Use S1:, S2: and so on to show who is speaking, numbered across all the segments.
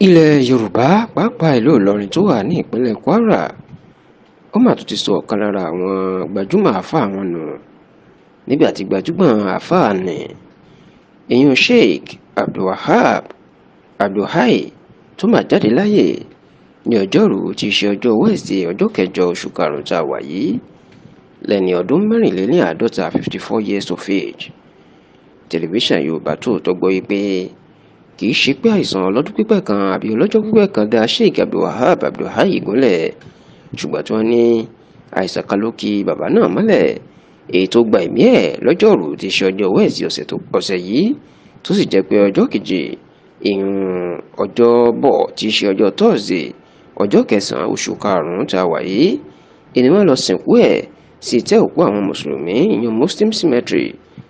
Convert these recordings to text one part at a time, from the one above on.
S1: Ilẹ̀ Yorùbá, pàápàá ìlú Ìlọrin tó wà ní ìpínlẹ̀ Kwara, ó mà tún ti sọ ọ̀kan lára àwọn gbajúmọ̀ àáfàá wọn nù nígbà tí gbajúmọ̀ àáfàá ní ìyún Sheikh Abdulwahab Abdulhai tó mà jáde láyè ní ọjọ́rùú tí í ṣe ọjọ́ Wednesday, ọjọ́ kẹjọ oṣù karùn-ún tá a wà yìí, lẹ́ni ọdún 54, 54 years of age. Tẹlifíṣàn Yorùbá Tòótọ́ gbọ́ pé kì í ṣe pé àìsàn ọlọ́dún pípẹ́ kan àbí ọlọ́jọ́ pípẹ́ kan dá Sheikh Abdulwahab Abdulhai gúnlẹ̀, ṣùgbọ́n tí wọ́n ní àìsàn kan ló ki bàbá náà mọ́lẹ̀, èyí tó gba ẹ̀mí ẹ̀ lọ́jọ́rùú tí í ṣe ọjọ́ Wednesday ọ̀sẹ̀ yìí, tó sì jẹ́ pé ọjọ́ kejì, ìyún ọjọ́bọ̀ tí í ṣe ọjọ́ Thursday, ọjọ́ kẹsàn-án oṣù karùn-ún tá a wà yìí, ènìyàn lọ sìnkú ẹ̀ sí ìtẹ́ òkú àwọn mùsùlùmí, ìyún Muslim Cemetery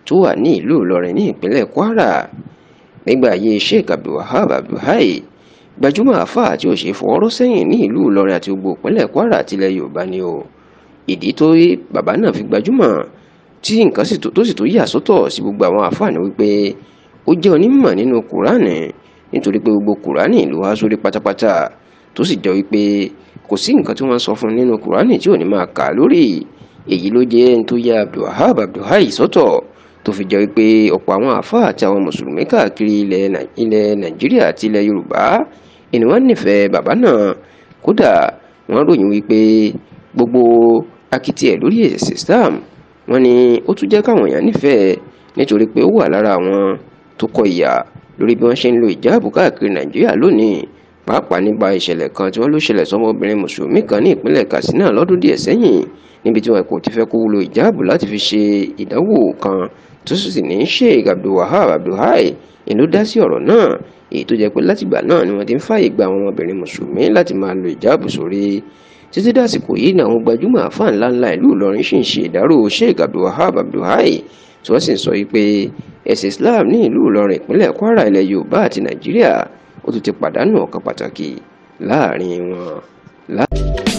S1: tó wà ní ìlú Ìlọrin ní ìpínlẹ̀ Kwara. Nígbà ayé Sheikh Abdulwahab Abdulhai, gbajúmọ̀ àáfàá tí ò ṣe fọwọ́rọ́ sẹ́yìn ní ìlú Ìlọrin àti gbogbo ìpínlẹ̀ Kwara àti ilẹ̀ Yorùbá ni o. Ìdí tó bàbá náà fi gbajúmọ̀ tí nǹkan tó sì tó yà sọ́tọ̀ sí gbogbo àwọn àáfàá ni wípé ó jẹ́ onímọ̀ nínú Kùránì, nítorí pé gbogbo Kùránì ló há sórí pátápátá, tó sì jẹ́ wípé kò sí nǹkan tí wọ́n sọ fún nínú Kùránì tí ò ní máa kà lórí. Èyí ló jẹ́ ẹni tó yà Abdulwahab Abdulhai sọ́tọ̀, tó fi jẹ́ wípé ọ̀pọ̀ àwọn àáfàá àti àwọn mùsùlùmí káàkiri ilẹ̀ Nàìjíríà àti ilẹ̀ Yorùbá ni wọ́n nífẹ̀ẹ́ bàbá náà. Kódà wọ́n ròyìn wípé gbogbo akitì ẹ̀ lórí ẹ̀sìn Islam, wọ́n ní ó tún jẹ́ káwọn èèyàn nífẹ̀ẹ́, nítorí pé ó wà lára àwọn tó kọ ìyà lórí bí wọ́n ṣe ń lo ìjáàbù káàkiri Nàìjíríà lónìí, pàápàá nípa ìṣẹ̀lẹ̀ kan tí wọ́n ló ṣẹlẹ̀ sọmọbìnrin mùsùlùmí kan ní ìpínlẹ̀ Katsina lọ́dún díẹ̀ sẹ́yìn, níbi tí wọn kò ti fẹ́ kó lo ìjáàbù láti fi ṣe ìdánwò kan, tó sì ní Sheikh Abdulwahab Abdulhai ìlú dá sí ọ̀rọ̀ náà, èyí tó jẹ́ pé látìgbà náà ni wọ́n ti ń fààyè gba àwọn ọmọbìnrin mùsùlùmí láti máa lo ìjáàbù sórí. Títí dàsìkò yìí ni àwọn gbajúmọ̀ àfáà ńláńlá ìlú Ìlọrin sì ń ṣe ìdárò Sheikh Abdulwahab Abdulhai, tí wọ́n sì ń sọ yìí pé ẹ̀sìn Islam ní ìlú Ìlọrin, ìpínlẹ̀ Kwara, ilẹ̀ Yorùbá àti Nàìjíríà, ó tún ti pàdánù ọ̀kan pàtàkì láàrin wọn.